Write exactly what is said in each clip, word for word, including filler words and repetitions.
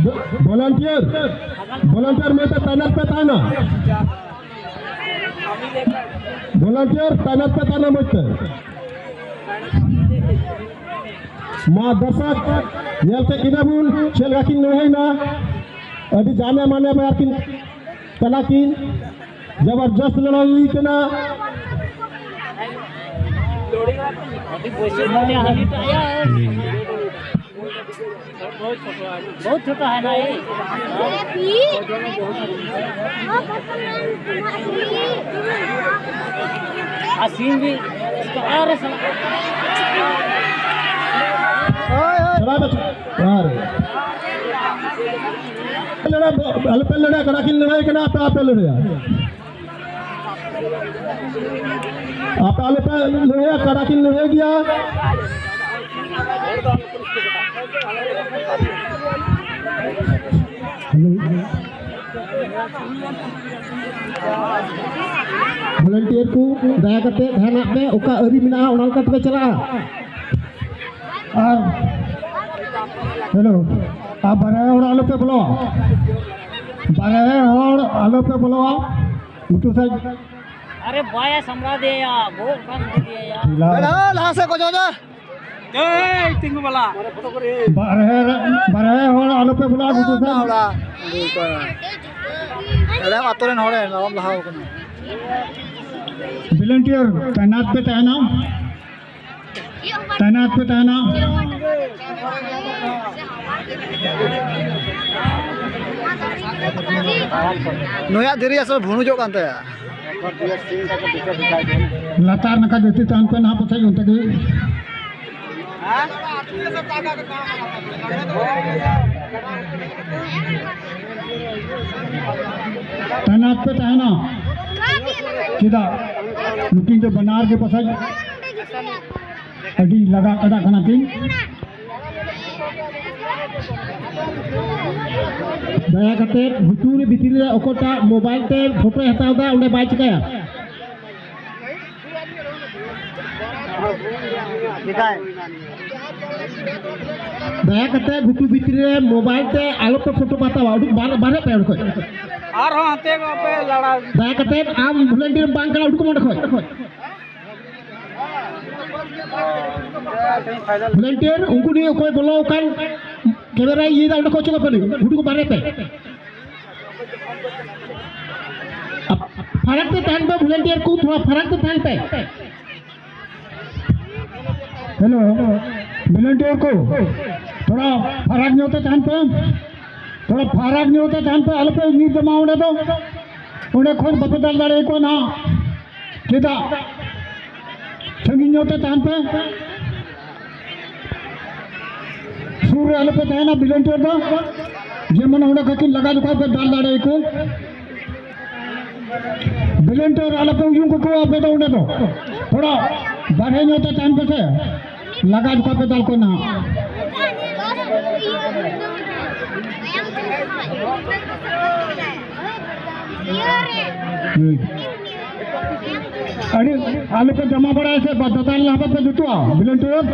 ᱵᱚ-, ᱵᱷᱚᱞᱟᱱᱴᱤᱭᱟᱨ, ᱵᱷᱚᱞᱟᱱᱴᱤᱭᱟᱨ ᱢᱚᱡᱽ ᱛᱮ ᱛᱟᱭᱱᱟᱛ ᱯᱮ ᱛᱟᱦᱮᱱᱟ᱾ ᱵᱷᱚᱞᱟᱱᱴᱤᱭᱟᱨ ᱛᱟᱭᱱᱟᱛ ᱯᱮ ᱛᱟᱦᱮᱱᱟ ᱢᱚᱡᱽ ᱛᱮ᱾ ᱢᱟ ᱫᱚᱨᱥᱚᱠ, ᱧᱮᱞ ᱠᱮᱫ ᱠᱤᱱᱟ ᱵᱚᱱ ᱪᱮᱫ ᱞᱮᱠᱟ ᱠᱤᱱ ᱞᱟᱹᱲᱦᱟᱹᱭᱱᱟ᱾ ᱟᱹᱰᱤ ᱡᱟᱱᱮ ᱢᱟᱱᱮ ᱵᱟᱭᱟᱨ ᱠᱤᱱ ᱠᱟᱱᱟ ᱠᱤᱱ᱾ ᱡᱚᱵᱚᱨᱡᱚᱥᱛ ᱞᱟᱹᱲᱦᱟᱹᱭ ᱦᱩᱭ ᱠᱟᱱᱟ᱾ बहुत छोटा है ना ये। और सीन भी इसका, अरे साला। ᱪᱟᱞᱟᱣ ᱢᱮ᱾ ᱟᱨ ᱞᱟᱹᱲᱦᱟᱹᱭ, ᱟᱞᱚᱯᱮ ᱞᱟᱹᱲᱦᱟᱹᱭᱟ, ᱠᱟᱰᱟ ᱠᱤᱱ ᱞᱟᱹᱲᱦᱟᱹᱭ ᱠᱟᱱᱟ, ᱟᱯᱮ ᱟᱯᱮ ᱞᱟᱹᱲᱦᱟᱹᱭᱟ᱾ ᱟᱯᱮ ᱟᱞᱚᱯᱮ ᱞᱟᱹᱲᱦᱟᱹᱭᱟ, ᱠᱟᱰᱟ ᱠᱤᱱ ᱞᱟᱹᱲᱦᱟᱹᱭ ᱜᱮᱭᱟ᱾ ᱵᱷᱚᱞᱮᱱᱴᱤᱭᱟᱨ ᱠᱚ, ᱫᱟᱭᱟ ᱠᱟᱛᱮ ᱫᱷᱮᱭᱟᱱᱟᱜ ᱯᱮ, ᱚᱠᱟ ᱟᱹᱨᱤ ᱢᱮᱱᱟᱜᱼᱟ, ᱚᱱᱟ ᱞᱮᱠᱟ ᱛᱮᱯᱮ ᱪᱟᱞᱟᱜᱼᱟ᱾ ᱟᱨ ᱦᱮᱞᱳ, ᱟᱨ ᱵᱟᱨᱦᱮ ᱦᱚᱲ ᱟᱞᱚᱯᱮ ᱵᱚᱞᱚᱣᱟ, ᱵᱟᱨᱦᱮ ᱦᱚᱲ ᱟᱞᱚᱯᱮ ᱵᱚᱞᱚᱣᱟ᱾ ᱩᱛᱩ ᱥᱟᱡ ᱟᱨᱮ ᱵᱟᱭᱟ ᱥᱟᱢᱲᱟᱣ ᱫᱮᱭᱟ, ᱵᱚᱦᱚᱜ ᱠᱟᱱ ᱫᱮᱭᱟ᱾ ᱞᱟᱦᱟ ᱥᱮᱫ ᱠᱚ ᱡᱚᱡᱟ᱾ ᱮᱭ ᱛᱤᱸᱜᱩ ᱵᱟᱞᱟ᱾ ᱵᱟᱨᱦᱮ ᱨᱮ, ᱵᱟᱨᱦᱮ ᱦᱚᱲ ᱟᱞᱚᱯᱮ ᱵᱚᱞᱚᱣᱟ ᱩᱛᱩ ᱥᱟᱡ᱾ ᱮᱲᱮᱢ ᱟᱛᱳ ᱨᱮᱱ ᱦᱚᱲ ᱮ ᱞᱟᱦᱟ ᱟᱠᱟᱱᱟ᱾ ᱵᱷᱚᱞᱮᱱᱴᱤᱭᱟᱨ ᱛᱟᱭᱱᱟᱛ ᱯᱮ ᱛᱟᱦᱮᱱᱟ᱾ ᱛᱟᱭᱱᱟᱛ ᱯᱮ ᱛᱟᱦᱮᱱᱟ᱾ ᱱᱩᱭᱟᱜ ᱫᱮᱨᱤ ᱟᱥᱚᱞ ᱵᱷᱩᱲᱩᱡᱚᱜ ᱠᱟᱱ ᱛᱟᱭᱟ᱾ ᱞᱟᱛᱟᱨ ᱱᱟᱠᱷᱟ ᱡᱟᱹᱥᱛᱤ ᱛᱟᱦᱮᱱ ᱯᱮ ᱱᱟᱦᱟᱜ ᱯᱟᱥᱮᱡ ᱚᱱᱛᱮ ᱜᱮ᱾ ᱛᱟᱭᱱᱟᱛ ᱯᱮ ᱛᱟᱦᱮᱱᱟ᱾ ᱪᱮᱫᱟᱜ? ᱱᱩᱠᱤᱱ ᱫᱚ ᱵᱟᱱᱟᱨ ᱜᱮ ᱯᱟᱥᱮᱡ ᱟᱹᱰᱤ ᱞᱟᱜᱟ ᱠᱟᱰᱟ ᱠᱟᱱᱟ ᱠᱤᱱ᱾ ᱫᱟᱭᱟ ᱠᱟᱛᱮ ᱵᱷᱤᱛᱤᱨ ᱵᱷᱤᱛᱤᱨ ᱨᱮ ᱚᱠᱚᱭᱴᱟᱜ ᱢᱳᱵᱟᱭᱤᱞ ᱛᱮ ᱯᱷᱳᱴᱳᱭ ᱦᱟᱛᱟᱣ ᱮᱫᱟ, ᱚᱸᱰᱮ ᱵᱟᱭ ᱪᱤᱠᱟᱹᱭᱟ᱾ ᱪᱤᱠᱟᱹᱭ? ᱫᱟᱭᱟ ᱠᱟᱛᱮ ᱜᱷᱩᱴᱩ ᱵᱷᱤᱛᱨᱤ ᱨᱮ ᱢᱳᱵᱟᱭᱤᱞ ᱛᱮ ᱟᱞᱚ ᱯᱮ ᱯᱷᱳᱴᱳ ᱦᱟᱛᱟᱣᱟ, ᱩᱰᱩᱠ ᱵᱟᱨ-, ᱵᱟᱨᱦᱮ ᱯᱮ ᱚᱸᱰᱮ ᱠᱷᱚᱡ᱾ ᱟᱨᱦᱚᱸ ᱦᱟᱱᱛᱮ ᱠᱚ ᱯᱮ ᱞᱟᱲᱟ᱾ ᱫᱟᱭᱟ ᱠᱟᱛᱮ ᱟᱢ ᱵᱷᱚᱞᱮᱱᱴᱤᱭᱟᱨ ᱵᱟᱝ ᱠᱟᱱᱟ, ᱩᱰᱩᱠ ᱚᱸᱰᱮ ᱠᱷᱚᱡ᱾ ᱵᱷᱚᱞᱮᱱᱴᱤᱭᱟᱨ ᱩᱱᱠᱩ ᱱᱤᱭᱮ ᱚᱠᱚᱭ ᱵᱚᱞᱚ ᱟᱠᱟᱱ ᱠᱮᱢᱮᱨᱟᱭ ᱤᱭᱟᱹᱭᱮᱫᱟ, ᱚᱸᱰᱮ ᱠᱷᱚᱡ ᱚᱪᱚᱜ ᱟᱯᱮ, ᱩᱰᱩᱠ ᱵᱟᱨᱦᱮ ᱯᱮ᱾ ᱯᱷᱟᱨᱟᱠ ᱛᱮ ᱛᱟᱦᱮᱱ ᱯᱮ, ᱵᱷᱚᱞᱮᱱᱴᱤᱭᱟᱨ ᱠᱚ ᱛᱷᱚᱲᱟ ᱯᱷᱟᱨᱟᱠ ᱛᱮ ᱛᱟᱦᱮᱱ ᱯᱮ᱾ ᱦᱮᱞᱳ, ᱵᱷᱚᱞᱮᱱᱴᱤᱭᱟᱨ ᱠᱚ ᱛᱷᱚᱲᱟ ᱯᱷᱟᱨᱟᱠ ᱧᱚᱜ ᱛᱮ ᱛᱟᱦᱮᱱ ᱯᱮ, ᱛᱷᱚᱲᱟ ᱯᱷᱟᱨᱟᱠ ᱧᱚᱜ ᱛᱮ ᱛᱟᱦᱮᱱ ᱯᱮ, ᱟᱞᱚᱯᱮ ᱧᱤᱨ ᱡᱚᱢᱟ ᱚᱸᱰᱮ ᱫᱚ, ᱚᱸᱰᱮ ᱠᱷᱚᱱ ᱵᱟᱯᱮ ᱫᱟᱞ ᱫᱟᱲᱮᱭᱟᱠᱚᱣᱟ ᱱᱟᱦᱟᱜ᱾ ᱪᱮᱫᱟᱜ? ᱥᱟᱺᱜᱤᱧ ᱧᱚᱜ ᱛᱮ ᱛᱟᱦᱮᱱ ᱯᱮ, ᱥᱩᱨ ᱨᱮ ᱟᱞᱚᱯᱮ ᱛᱟᱦᱮᱱᱟ ᱵᱷᱚᱞᱮᱱᱴᱤᱭᱟᱨ ᱫᱚ, ᱡᱮᱢᱚᱱ ᱚᱸᱰᱮ ᱠᱷᱚᱱ ᱠᱤᱱ ᱞᱟᱜᱟ ᱡᱚᱠᱷᱚᱱ ᱯᱮ ᱫᱟᱞ ᱫᱟᱲᱮᱭᱟᱠᱚ᱾ ᱵᱷᱚᱞᱮᱱᱴᱤᱭᱟᱨ ᱟᱞᱚᱯᱮ ᱩᱭᱩᱝ ᱠᱟᱠᱚᱣᱟ ᱟᱯᱮ ᱫᱚ ᱚᱸᱰᱮ ᱫᱚ᱾ ᱛᱷᱚᱲᱟ ᱵᱟᱨᱦᱮ ᱧᱚᱜ ᱛᱮ ᱛᱟᱦᱮᱱ ᱯᱮᱥᱮ᱾ ᱞᱟᱜᱟ ᱡᱚᱠᱷᱚᱱ ᱯᱮ ᱫᱟᱞ ᱠᱚᱣᱟ ᱱᱟᱦᱟᱜ᱾ ᱦᱩᱸ᱾ ᱟᱹᱰᱤ ᱟᱞᱚᱯᱮ ᱡᱚᱢᱟ ᱵᱟᱲᱟᱭᱟ ᱥᱮ, ᱵᱟ-, ᱫᱟᱫᱟ ᱞᱟᱦᱟ ᱯᱮ ᱡᱩᱛᱩᱜᱼᱟ, ᱵᱷᱚᱞᱮᱱᱴᱤᱭᱟᱨ᱾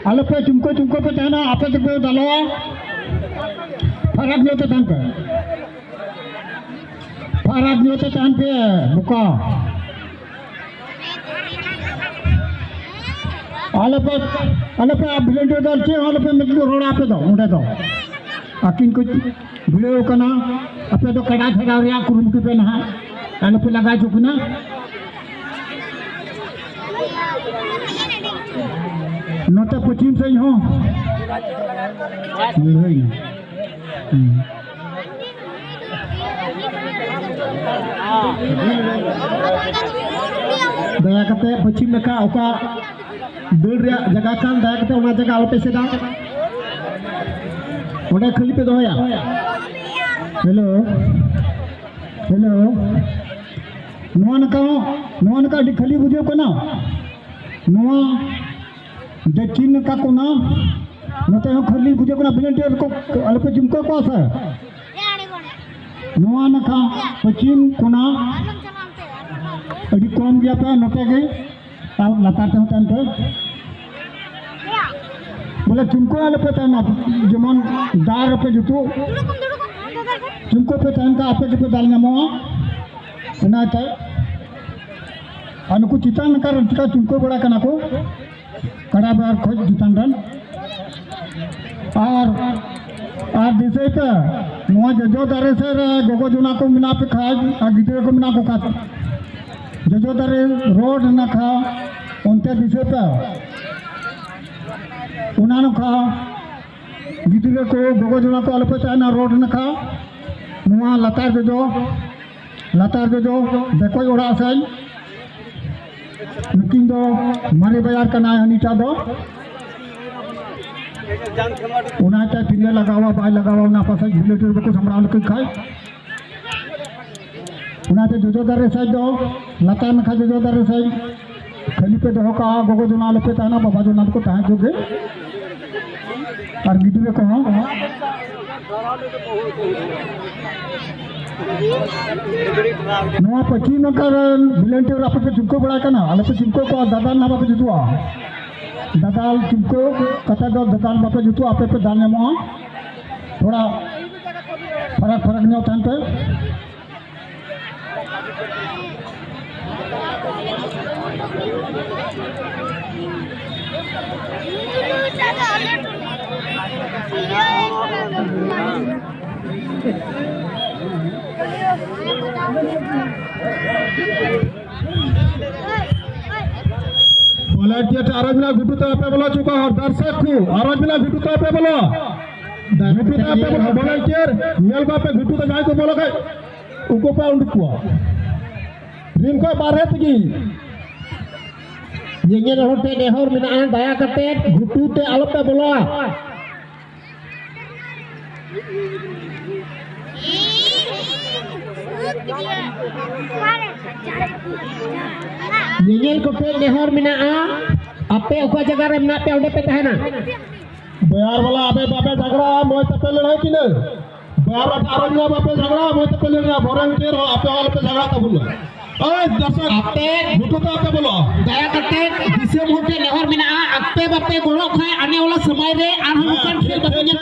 ᱟᱞᱚᱯᱮ ᱪᱩᱢᱠᱟᱹ ᱪᱩᱢᱠᱟᱹ ᱯᱮ ᱛᱟᱦᱮᱱᱟ, ᱟᱯᱮ ᱛᱮᱯᱮ ᱫᱟᱞᱚᱜᱼᱟ᱾ ᱯᱷᱟᱨᱟᱠ ᱧᱚᱜ ᱛᱮ ᱛᱟᱦᱮᱱ ᱯᱮ᱾ ᱯᱷᱟᱨᱟᱠ ᱧᱚᱜ ᱛᱮ ᱛᱟᱦᱮᱱ ᱯᱮ, ᱵᱚᱠᱟ᱾ ᱟᱞᱚᱯᱮ, ᱟᱞᱚᱯᱮ ᱵᱷᱚᱞᱮᱱᱴᱤᱭᱟᱨ ᱫᱚ ᱪᱮᱫ ᱦᱚᱸ ᱟᱞᱚᱯᱮ ᱢᱮᱱ ᱨᱚᱲᱟ ᱟᱯᱮ ᱫᱚ ᱚᱸᱰᱮ ᱫᱚ᱾ ᱟᱹᱠᱤᱱ ᱠᱚ ᱵᱷᱤᱲᱟᱹᱣ ᱠᱟᱱᱟ, ᱟᱯᱮ ᱫᱚ ᱠᱟᱰᱟ ᱪᱷᱟᱰᱟᱣ ᱨᱮᱭᱟᱜ ᱠᱩᱨᱩᱢᱩᱴᱩ ᱯᱮ ᱱᱟᱦᱟᱜ, ᱟᱞᱚᱯᱮ ᱞᱟᱜᱟ ᱦᱚᱪᱚ ᱠᱤᱱᱟ᱾ ᱱᱚᱛᱮ ᱯᱚᱪᱷᱤᱢ ᱥᱮᱫ ᱦᱚᱸ ᱞᱟᱹᱲᱦᱟᱹᱭ ᱱᱟ᱾ ᱦᱩᱸ᱾ ᱫᱟᱭᱟ ᱠᱟᱛᱮ ᱯᱚᱪᱷᱤᱢ ᱱᱟᱠᱷᱟ ᱚᱠᱟ ᱫᱟᱹᱲ ᱨᱮᱭᱟᱜ ᱡᱟᱭᱜᱟ ᱠᱟᱱ, ᱫᱟᱭᱟ ᱠᱟᱛᱮ ᱚᱱᱟ ᱡᱟᱭᱜᱟ ᱟᱞᱚᱯᱮ ᱥᱮᱫᱟ, ᱚᱸᱰᱮ ᱠᱷᱟᱹᱞᱤ ᱯᱮ ᱫᱚᱦᱚᱭᱟ᱾ ᱦᱮᱞᱳ, ᱦᱮᱞᱳ, ᱱᱚᱣᱟ ᱱᱟᱠᱷᱟ ᱦᱚᱸ, ᱱᱚᱣᱟ ᱱᱟᱠᱷᱟ ᱟᱹᱰᱤ ᱠᱷᱟᱹᱞᱤ ᱵᱩᱡᱷᱟᱹᱜ ᱠᱟᱱᱟ᱾ ᱱᱚᱣᱟ ᱫᱚᱠᱠᱷᱤᱱ ᱱᱟᱠᱷᱟ ᱠᱚᱱᱟ, ᱱᱚᱛᱮ ᱦᱚᱸ ᱠᱷᱟᱹᱞᱤ ᱵᱩᱡᱷᱟᱹᱜ ᱠᱟᱱᱟ, ᱵᱷᱚᱞᱮᱱᱴᱤᱭᱟᱨ ᱠᱚ ᱟᱞᱚᱯᱮ ᱡᱩᱢᱠᱟᱹ ᱠᱚᱣᱟ ᱥᱮ᱾ ᱱᱚᱣᱟ ᱱᱟᱠᱷᱟ ᱯᱚᱪᱷᱤᱢ ᱠᱚᱱᱟ ᱟᱹᱰᱤ ᱠᱚᱢ ᱜᱮᱭᱟ ᱯᱮ, ᱱᱚᱛᱮ ᱜᱮ ᱛᱟᱣ ᱞᱟᱛᱟᱨ ᱛᱮᱦᱚᱸ ᱛᱟᱦᱮᱱ ᱯᱮ᱾ ᱵᱚᱞᱮ ᱪᱩᱢᱠᱩ ᱟᱞᱚᱯᱮ ᱛᱟᱦᱮᱱᱟ, ᱡᱮᱢᱚᱱ ᱫᱟᱞ ᱨᱮᱯᱮ ᱡᱩᱛᱩᱜ᱾ ᱪᱩᱢᱠᱩ ᱯᱮ ᱛᱟᱦᱮᱱ ᱠᱷᱟᱱ ᱟᱯᱮ ᱜᱮᱯᱮ ᱫᱟᱞ ᱧᱟᱢᱚᱜᱼᱟ᱾ ᱚᱱᱟᱛᱮ ᱟᱨ ᱱᱩᱠᱩ ᱪᱮᱛᱟᱱ ᱱᱟᱠᱷᱟ ᱨᱮ ᱪᱤᱠᱟ ᱪᱩᱢᱠᱩ ᱵᱟᱲᱟ ᱠᱟᱱᱟ ᱠᱚ, ᱠᱟᱰᱟ ᱵᱟᱨ ᱠᱷᱚᱡ ᱪᱮᱛᱟᱱ ᱨᱮᱱ᱾ ᱟᱨ, ᱟᱨ ᱫᱤᱥᱟᱹᱭ ᱯᱮ, ᱱᱚᱣᱟ ᱡᱚᱡᱚ ᱫᱟᱨᱮ ᱥᱮᱫ ᱨᱮ ᱜᱚᱜᱚ ᱡᱚᱱᱟ ᱠᱚ ᱢᱮᱱᱟᱜ ᱯᱮ ᱠᱷᱟᱡ ᱟᱨ ᱜᱤᱫᱽᱨᱟᱹ ᱠᱚ ᱢᱮᱱᱟᱜ ᱠᱚ ᱠᱷᱟᱡ, ᱡᱚᱡᱚ ᱫᱟᱨᱮ ᱨᱳᱰ ᱱᱟᱠᱷᱟ ᱚᱱᱛᱮ ᱫᱤᱥᱟᱹᱭ ᱯᱮ, ᱚᱱᱟ ᱱᱟᱠᱷᱟ ᱜᱤᱫᱽᱨᱟᱹ ᱠᱚ, ᱜᱚᱜᱚ ᱡᱚᱱᱟ ᱠᱚ ᱟᱞᱚᱯᱮ ᱛᱟᱦᱮᱱᱟ ᱨᱳᱰ ᱱᱟᱠᱷᱟ᱾ ᱱᱚᱣᱟ ᱞᱟᱛᱟᱨ ᱡᱚᱡᱚ, ᱞᱟᱛᱟᱨ ᱡᱚᱡᱚ ᱵᱮᱠᱚᱭ ᱚᱲᱟᱜ ᱥᱮᱫ, ᱱᱩᱠᱤᱱ ᱫᱚ ᱢᱟᱨᱮ ᱵᱟᱡᱟᱨ ᱠᱟᱱᱟᱭ ᱦᱟᱹᱱᱤᱴᱟᱜ ᱫᱚ᱾ ᱚᱱᱟᱛᱮ ᱛᱤᱨᱞᱟᱹ ᱞᱟᱜᱟᱣᱟ ᱵᱟᱭ ᱞᱟᱜᱟᱣᱟ, ᱚᱱᱟ ᱯᱟᱥᱮᱡ ᱵᱷᱤᱞᱮᱴᱤᱭᱟᱨ ᱵᱟᱠᱚ ᱥᱟᱢᱵᱲᱟᱣ ᱞᱮᱠᱚ ᱠᱷᱟᱡ᱾ ᱚᱱᱟᱛᱮ ᱡᱚᱡᱚ ᱫᱟᱨᱮ ᱥᱟᱭᱤᱰ ᱫᱚ, ᱞᱟᱛᱟᱨ ᱱᱟᱠᱷᱟ ᱡᱚᱡᱚ ᱫᱟᱨᱮ ᱥᱟᱭᱤᱰ ᱠᱷᱟᱹᱞᱤ ᱯᱮ ᱫᱚᱦᱚ ᱠᱟᱜᱼᱟ᱾ ᱜᱚᱜᱚ ᱡᱚᱱᱟ ᱟᱞᱚᱯᱮ ᱛᱟᱦᱮᱱᱟ, ᱵᱟᱵᱟ ᱡᱚᱱᱟ ᱫᱚᱠᱚ ᱛᱟᱦᱮᱸ ᱦᱚᱪᱚ ᱜᱮ᱾ ᱟᱨ ᱜᱤᱫᱽᱨᱟᱹ ᱠᱚᱦᱚᱸ᱾ ᱱᱚᱣᱟ ᱯᱟᱹᱪᱷᱤᱢ ᱱᱟᱠᱷᱟ ᱨᱮᱱ ᱵᱷᱚᱞᱮᱱᱴᱤᱭᱟᱨ ᱟᱯᱮ ᱯᱮ ᱪᱩᱢᱠᱟᱹ ᱵᱟᱲᱟᱭ ᱠᱟᱱᱟ, ᱟᱞᱚ ᱯᱮ ᱪᱩᱢᱠᱟᱹ ᱠᱚᱣᱟ, ᱫᱟᱫᱟᱞ ᱱᱟ ᱵᱟᱯᱮ ᱡᱩᱛᱩᱜᱼᱟ᱾ ᱫᱟᱫᱟᱞ ᱪᱩᱢᱠᱟᱹ ᱠᱟᱛᱮ ᱫᱚ ᱫᱟᱫᱟᱞ ᱵᱟᱯᱮ ᱡᱩᱛᱩᱜᱼᱟ, ᱟᱯᱮ ᱯᱮ ᱫᱟᱞ ᱧᱟᱢᱚᱜᱼᱟ᱾ ᱛᱷᱚᱲᱟ ᱯᱷᱟᱨᱟᱠ ᱯᱷᱟᱨᱟᱠ ᱧᱚᱜ ᱛᱟᱦᱮᱱ ᱯᱮ᱾ ᱵᱷᱚᱞᱮᱱᱴᱤᱭᱟᱨ ᱟᱨᱚ ᱢᱮᱱᱟᱜ ᱜᱷᱩᱴᱩ ᱛᱮ ᱟᱯᱮ ᱵᱚᱞᱚ ᱦᱚᱪᱚ ᱠᱚᱣᱟ, ᱦᱚᱲ ᱫᱚᱨᱥᱚᱠ ᱠᱚ ᱟᱨᱚ ᱢᱮᱱᱟᱜ ᱜᱷᱩᱴᱩ ᱛᱮ ᱟᱯᱮ ᱵᱚᱞᱚ᱾ ᱜᱷᱩᱴᱩ ᱛᱮ ᱟᱯᱮ ᱵᱚᱞᱚ, ᱵᱷᱚᱞᱮᱱᱴᱤᱭᱟᱨ ᱧᱮᱞ ᱠᱚᱣᱟ ᱯᱮ ᱜᱷᱩᱴᱩ ᱛᱮ ᱡᱟᱦᱟᱸᱭ ᱠᱚ ᱵᱚᱞᱚ ᱠᱷᱟᱡ ᱩᱱᱠᱩ ᱯᱮ ᱩᱰᱩᱠ ᱠᱚᱣᱟ᱾ ᱨᱤᱱ ᱠᱷᱚᱡ ᱵᱟᱨᱦᱮ ᱛᱮᱜᱮ᱾ ᱧᱮᱧᱮᱞ ᱦᱚᱲ ᱴᱷᱮᱱ ᱱᱮᱦᱚᱨ ᱢᱮᱱᱟᱜᱼᱟ, ᱫᱟᱭᱟ ᱠᱟᱛᱮ ᱜᱷᱩᱴᱩ ᱛᱮ ᱟᱞᱚ ᱯᱮ ᱵᱚᱞᱚᱣᱟ᱾ ᱧᱮᱧᱮᱞ ᱠᱚᱴᱷᱮᱱ ᱱᱮᱦᱚᱨ ᱢᱮᱱᱟᱜᱼᱟ, ᱟᱯᱮ ᱚᱠᱟ ᱡᱟᱭᱜᱟ ᱨᱮ ᱢᱮᱱᱟᱜ ᱯᱮᱭᱟ ᱚᱸᱰᱮ ᱯᱮ ᱛᱟᱦᱮᱱᱟ᱾ ᱵᱟᱭᱟᱨ ᱵᱟᱞᱟ ᱟᱯᱮ ᱵᱟᱯᱮ ᱡᱷᱟᱜᱽᱲᱟᱜᱼᱟ, ᱢᱚᱡᱽ ᱛᱮᱯᱮ ᱞᱟᱹᱲᱦᱟᱹᱭ ᱠᱤᱱᱟᱹ᱾ ᱵᱟᱭᱟᱨ ᱵᱟᱞᱟ ᱟᱨᱚ ᱧᱚᱜ ᱵᱟᱯᱮ ᱡᱷᱟᱜᱽᱲᱟᱜᱼᱟ, ᱢᱚᱡᱽ ᱛᱮᱯᱮ ᱞᱟᱹᱲᱦᱟᱹᱭᱟ, ᱵᱷᱚᱞᱮᱱᱴᱤᱭᱟᱨ ᱦᱚᱸ ᱟᱯᱮ ᱦᱚᱸ ᱟᱞᱚᱯᱮ ᱡᱷᱟᱜᱽᱲᱟᱜ ᱛᱟᱵᱚᱱᱟ᱾ ᱳᱭ ᱫᱚᱨᱥᱚᱠ, ᱟᱯᱮ ᱵᱩᱴᱩ ᱛᱮ ᱟᱯᱮ ᱵᱚᱞᱚ᱾ ᱫᱟᱭᱟ ᱠᱟᱛᱮ ᱫᱤᱥᱚᱢ ᱦᱚᱲ ᱴᱷᱮᱱ ᱱᱮᱦᱚᱨ ᱢᱮᱱᱟᱜᱼᱟ, ᱟᱯᱮ ᱵᱟᱯᱮ ᱜᱚᱲᱚᱜ ᱠᱷᱟᱱ ᱟᱱᱮ ᱚᱱᱟ ᱥᱚᱢᱚᱭ ᱨᱮ ᱟᱨᱦᱚᱸ ᱦᱮᱸ, ᱱᱚᱝᱠᱟᱱ ᱠᱷᱮᱞ ᱴᱷᱤᱠ, ᱵᱟᱯᱮ ᱴᱷᱤᱠ, ᱧᱮᱞ